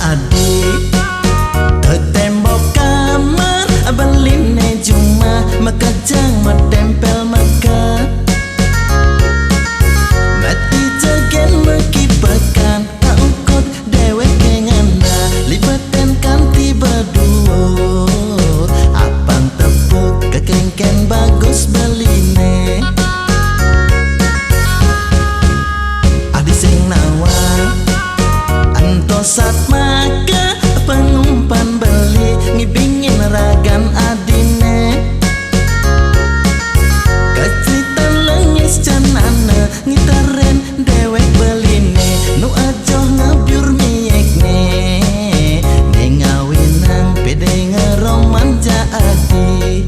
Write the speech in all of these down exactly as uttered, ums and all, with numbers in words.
Adi, tetembok kamar, beline jumah, makejang matempel maka. Mati jegen makipakan, tak ukut dewek ngena, libeten kanti beduo. Apang tepuk kekengken bagus beline. Adi sing nawa, ento sat maka pengumpan beli, ngibingin ragan adine. Keceritan lengis cenana, ngiteren dewek beline, nu ajoh ngebiur miekne. Nengawinang pede ngeroman ja adi.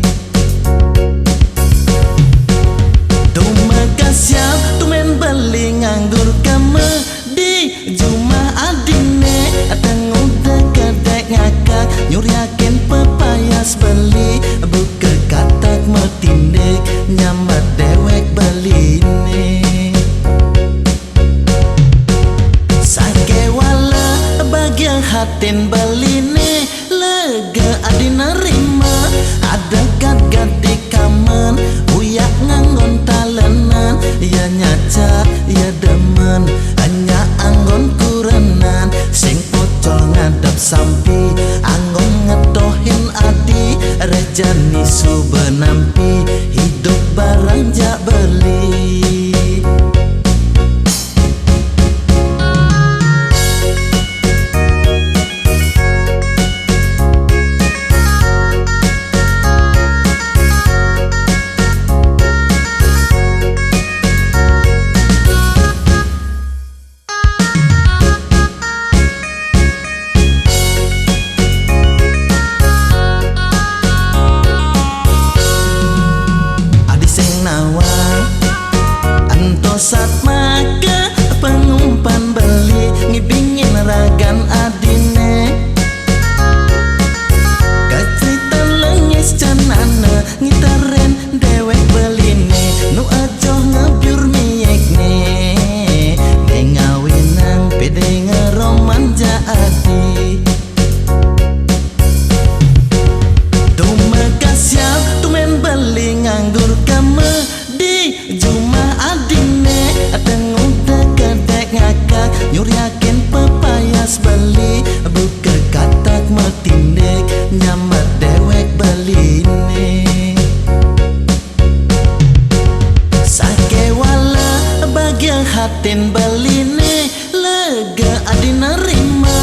Tumeka siap tumen beli nganggur keme di jumah adine, tenguda kedek ngakak, nyuriakin pepayas beli, buka katak metindek, nyambat dewek beline. Sake wala bagia hatin beline, lega adi nerima, ada gat-gat di kaman, uyak nganggon talenan, ya nyacat, ya demen, enya anggon kurenan, sing pocol ngadep sampi, anggon ngetohin adi, rejani suba nampi, hidup barang jak beli. Adi sing nawa, ento sat maka pengumpan beli, ngibingin ragan adine. Keceritan lengis cenana, ngiteren dewek beline, nu ajoh ngebiur miekne. Nengawinang pede ngeroman ja adi. Tumeka siap tumen beli nganggur keme di jumah adine, tenguda kedek ngakak, nyuriakin pepayas beli, buka katak metindek, nyambat dewek beline. Sake wala bagia hatin beline, lega adi nerima,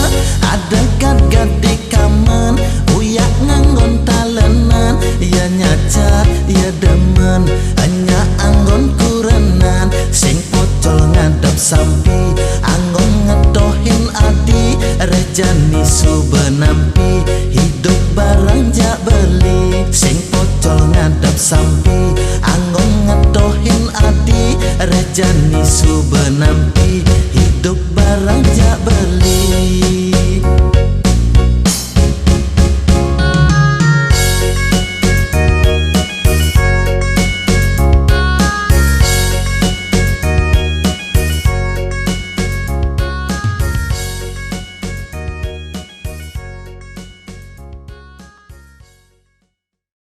ada gat-gat di kaman, uyak nganggon talenan, ya nyacat, ya demen, enya anggon kurenan, sing pocol ngadep sampi, anggon ngetohin adi, rejani suba nampi, hidup barang jak beli, sing pocol ngadep sampi, anggon ngetohin adi, rejani suba nampi, hidup barang jak beli.